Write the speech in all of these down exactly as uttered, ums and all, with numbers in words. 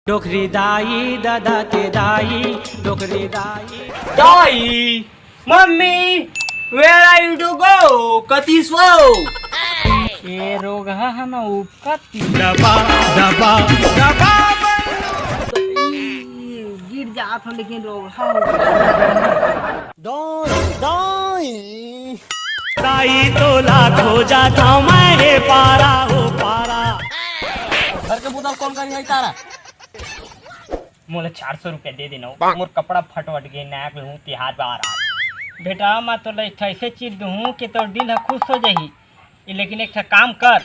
डोकरी दाई, ददा के दाई, डोकरी दाई। दाई, mummy, where are you to go? कति सो? ए रोगहा ह ना उपकत। दबा, दबा, दबा। गिर जात हो, लेकिन रोगहा हो। दाई, दाई। दाई तोला खोजत हंव मैं, हे पारा, हो पारा। घर के बुता कौन करी है तारा? मोला चार सौ रुपया दे देना, मोर कपड़ा फटवट गे, नया लूँ तिहार बार आ। बेटा, मैं तोला एक ठो ऐसे चीज दूँ कि तोर दिल ह खुश हो जाही। लेकिन एक ठो काम कर,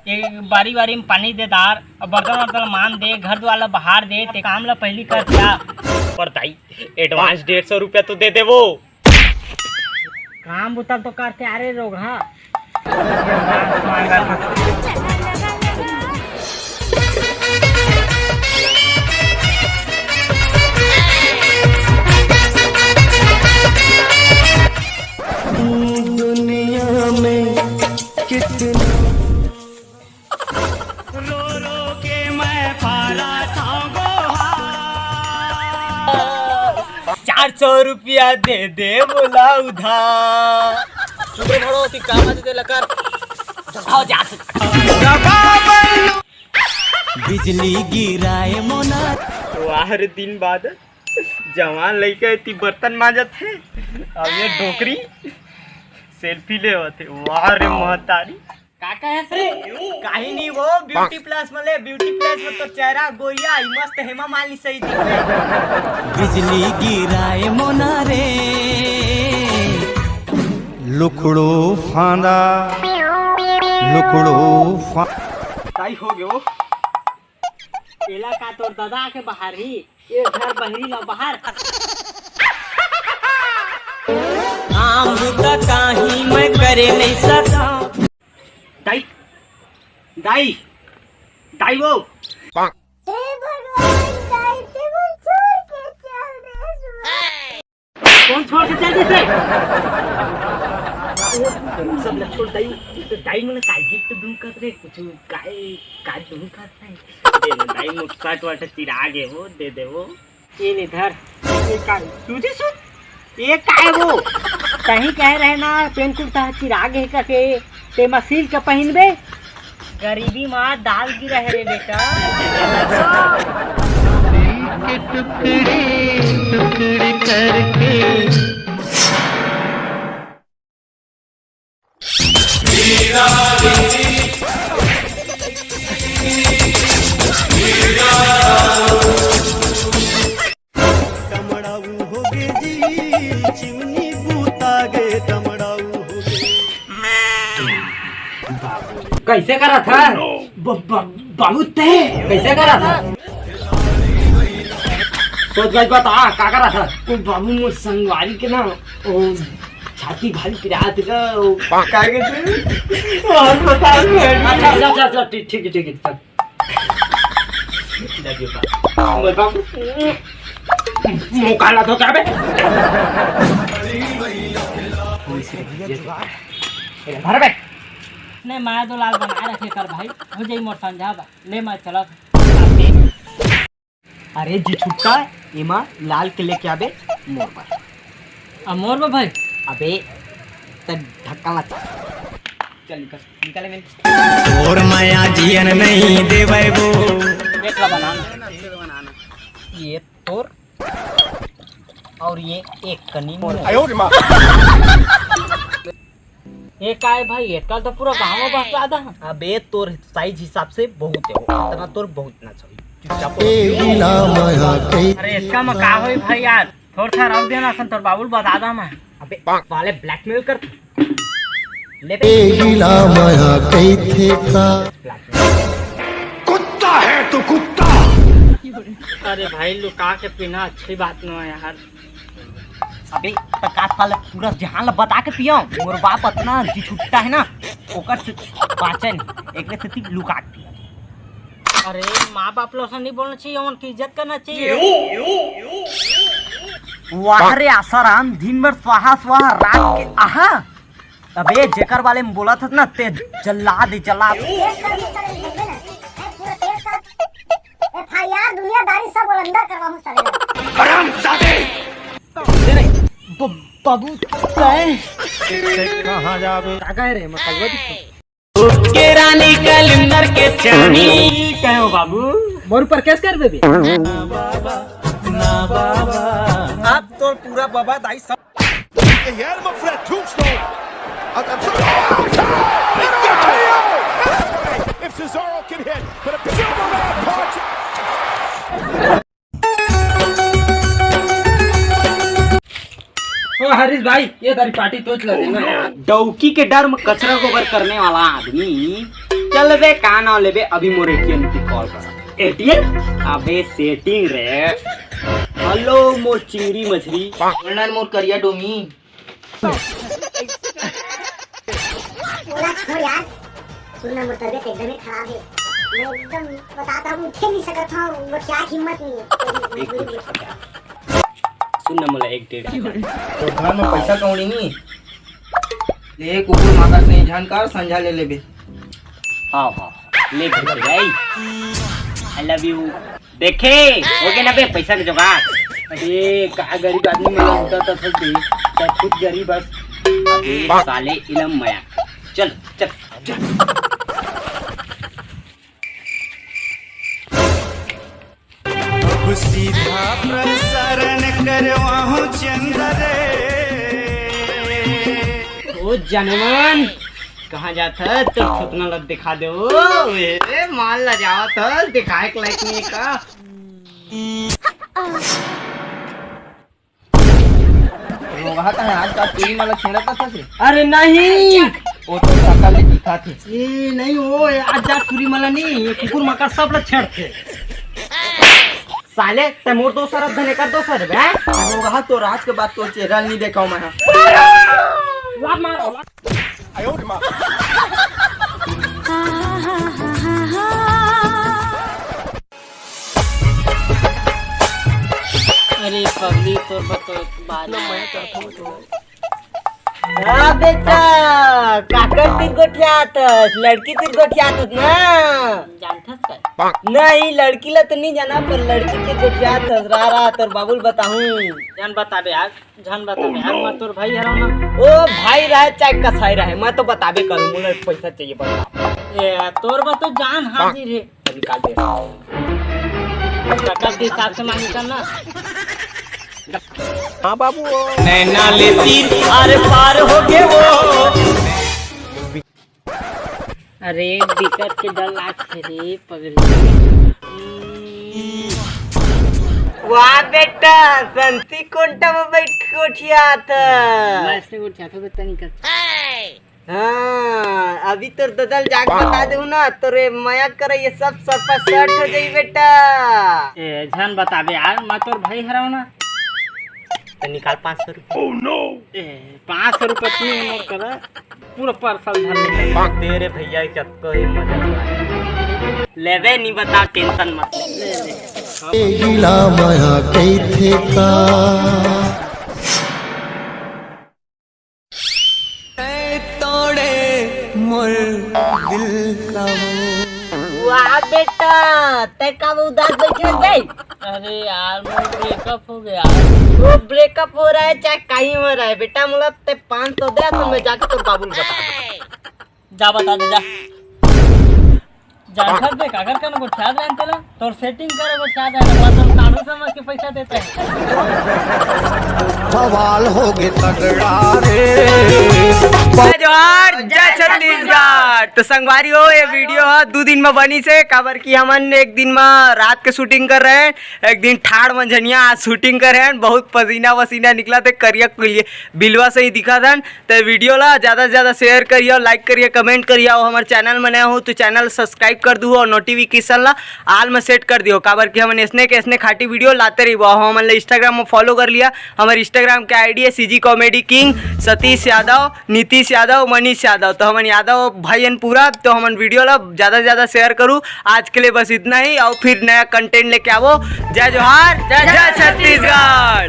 ये बारी बारी में पानी दे डार, और बर्तन वर्तन मान दे, घर द्वार ला बहार दे, ते काम ला पहली कर क्या? पर दाई, एडवांस डेढ़ सौ रुपया तो दे दे वो। काम बुता तो करते आ रे रोगहा। दुनिया में कितना रो रो के मैं पारा था गोहार। चार सौ रुपया दे दे मोला उधार। चुप रे भड़ो, ती काम आज दे लकर। आओ जा। बिजली गिराए मोना। वाह रे दिन बाद जवान लइका एती बर्तन मांजत हे, अब ये डोकरी सेल्फी लेवत हे। वाह रे महतारी। का कहे से? काहे नहीं वो ब्यूटी प्लस में ले, ब्यूटी प्लस में तो चेहरा गोरिया ही मस्त हेमा मालिनी सही दिखे। बिजली गिराए मोना रे, लुकड़ो फांदा, लुकड़ो फा- ताई हो गयो। एला का तोर दादा के बाहर ही, ये घर बहरी ला बाहर। काम बुता काही मैं करे नहीं सका। दाई, दाई, दाई वो। हे भगवान, दाई ते मन छोड़ के चल दे। कौन छोड़ के चल देथे? सब ल छोड़ दाई, तो दाई मन काय गिफ्ट दूं कहत रे, कुछ काय, काय दूं कहत रे। दे ना दाई, मोर शर्ट वर्ट चिरा गे वो, दे दे वो। ये ले धर, ये काय, सूती सूत? ये काय वो? तहीं कहे रहे ना, पेन कुर्ता चिरा गे करके, ते मसील के पहिनबे। गरीबी माँ दाल गिरा है रे बेटा। के टुकड़ी टुकड़ी करके। टमड़ाऊ हो गे जी, चिमनी बूता गे, टमड़ाऊ हो गे। कैसे करा था? ब-, ब-, बाबू ते कैसे करा था? सोच गई बता, का करा था? वो बाबू मोर संगवारी के ना, वो छाती भारी पिरात का, वो का कहते हैं? और बता दे। अच्छा, अच्छा, अच्छा, अच्छा, ठीक, ठीक है, ठीक है, चल। मोर बाबू, मुँह काला तो क्या बे? इधर बे। नहीं, माया दो लाल बना रखे कर भाई, हो जाई मोर समझा बा। ले मैं चला। अरे जी छुट्टा, एमा लाल के लेके आबे मोर बर। आ मोर बर भाई? अबे, त ढक्का मत। चल निकल, निकल बे। तोर माया जियन नहीं देवै वो। एक ला बनाना। ये तोर और ये एक कनी मोर। आयो रे माँ। ये काय भाई, एतका तो पूरा गाँव में बस ज्यादा है। अबे तोर साइज हिसाब से बहुत है वो, इतना तोर बहुत ना चाहिए। चुपचाप हो। ए गिला माया कई। अरे एतका में का होई भाई यार, थोड़ा सा रख देना सन, तोर बाबू ल बता दा मैं। अबे साले ब्लैकमेल कर। ले बे। ए गिला माया कई थे का। ब्लैकमेल। कुत्ता है तू, कुत्ता। अरे भाई, लुका के पीना अच्छी बात न है यार। अबे, त का साले पूरा जहान ला बता के पियो? मोर बाप अतना जी छुट्टा है ना, ओकर से बाँचे नहीं, एकरे सेती लुका के पियो। अरे, माँ बाप लोग से नहीं बोलना चाहिए, उनकी इज्जत करना चाहिए। वाह रे आसाराम, दिन भर स्वाहा स्वाहा, रात के आहा। अबे, जेकर बारे में बोला था ना, ते जल्लाद है, जल्लाद। देश का भी करे, देख ले ना, पूरा देश का एफ आई आर दुनिया अंदर करवाऊं साले का। हरामजादे। दे रे, ब-, बाबू, काय? कहाँ जाबे? का कहे रे, मैं कलवा दिखता। के रानी कलिंदर के चानी। कहो बाबू। मोर ऊपर केस कर देबे। अब तो पूरा बाबा दाई सब Hermafred tombstone. If Cesaro can hit, but a Superman punch. ओ हरीश भाई, ये तारी पार्टी तोच ले देना यार। डौकी के डर में कचरा गोबर करने वाला आदमी। चल बे, का नाम लेबे? अभी मोर एटीएम की कॉल कर। एटीएम? अबे सेटिंग रे। हेलो मोर चिंगड़ी मछली। बोलना मोर करिया डोमी। ओला छोड़ यार, सुन ना, मोर तबीयत एकदम ही खराब है। मैं एकदम बताता हूँ, उठे नहीं सकता हूँ, वो क्या हिम्मत नहीं है। सुन ना, मोला एक डेढ़ हजार। तो घर में पैसा कौड़ी नहीं ले, कुकुर माकर से झन कर, संझा ले लेबे। हाँ, हाँ, ले भाई, I love you। देखे, हो गया ना बे पैसा के जुगाड़। अरे, का गरीब आदमी में होता था सब दे, सब कुछ गरीब बस। अबे साले इलम मया। चल, चल, चल। अब सीधा प्रसारण करवाहूं चंद्र रे। ओ जनमन, कहाँ जात हस? तो थुथना ला दिखा दे। ओ, ए, माल ला जावत हस, दिखाए के लायक नहीं का? रोगहा कहाँ आज का टूरी मला छेड़त था से? अरे नहीं। ओ तो सकल ले दिखा थे। ए, नहीं, ओ, ए, आज जा टूरी मला नहीं, ये कुकुर मकर सब ला छेड़ थे। साले, ते मोर दोसर अब धने कर दोसर बे। रोगहा तो राज के बात तो चेहरा नहीं देखाओ मैं। लात मारो, लात। अरे पगली, तोर बर तो बारी। हाँ बेटा, काकर तीर गोठियात हस? लड़की तीर गोठियात हस ना? जानथस का? नहीं, लड़की ला तो नहीं जाना, पर लड़की तीर गोठियात हस। रा, रा, तोर बाबू ल बताहूँ। जान बताबे आज। झन बता बे, मैं तोर भाई हरव ना। ओ भाई रहे चाहे कसाई रहे, मैं तो बताबे करूँ, मोला पैसा चाहिए, बता। ए, तोर बर तो जान हाजिर है। तो निकाल दे। काका के हिसाब से मांगी कर ना। हाँ बाबू। नैना ले तीर आर पार हो गए वो। अरे, बिकट के डर लागथे रे पगली। वाह बेटा, संती कोंटा में बैठ के गोठियात हस। मैं से गोठियात हस, तनी कर। हाँ, अभी तोर ददा ल जाके बता देहूँ ना, तोरे मया करे ये सब सरपा सट हो जाई बेटा। ए, झन बताबे यार, मैं तोर भाई हरव ना। तो निकाल पाँच सौ रुपया। ए, पाँच सौ रुपया तू मोर करा। पूरा पार्सल भर ले। तेरे भैया के चक्को ही मजा। लेबे नहीं बता, टेंशन मत ले। ए गिला मया कइथे का। तोड़े मोर दिल का वो। वाह बेटा, ते का उदास बैठे हस बे? अरे यार, मोर ब्रेकअप हो गया। वो ब्रेकअप हो रहा है चाहे कहीं हो रहा है बेटा, मोला ते पाँच सौ दे, तो मैं जाके तोर बाबू ल बता दूँ। जा बता दे, जा। जा घर देख, अगर कन गोठियात रहन तेला, तोर सेटिंग करे गोठियात रहन, तोर साढ़ू समझ के पैसा देते हैं। बवाल हो गए तगड़ा रे। जय जोहार, जय छत्तीसगढ़। तो संगवारी हो, ये वीडियो ह दू दिन में बनी से, काबर कि हमन एक दिन में रात के शूटिंग कर रहे हैं, एक दिन ठाड़ मंझनिया आज शूटिंग कर रहे हैं, बहुत पसीना वसीना निकला थे, करिया कुलिया बिलवा से ही दिखा था। तो वीडियो ला ज्यादा से ज्यादा शेयर करियो, लाइक करियो, कमेंट करियो, और हमारे चैनल में नया हो तो चैनल सब्सक्राइब कर दू और नोटिफिकेशन ला आल में सेट कर दियो, काबर कि हमन ऐसने के ऐसने खाटी वीडियो लाते रहिबो। और हमन ला Instagram में फॉलो कर लिया, हमारे Instagram के आईडी है CG comedy king, Satish Yadav, Nitish Yadav, Manish Yadav. तो हमन यादव भाई हन पूरा, तो हमन वीडियो ला ज्यादा से ज्यादा शेयर करू। आज के लिए बस इतना ही, और फिर नया कंटेंट लेके आवो। जय जोहार, जय जय छत्तीसगढ़।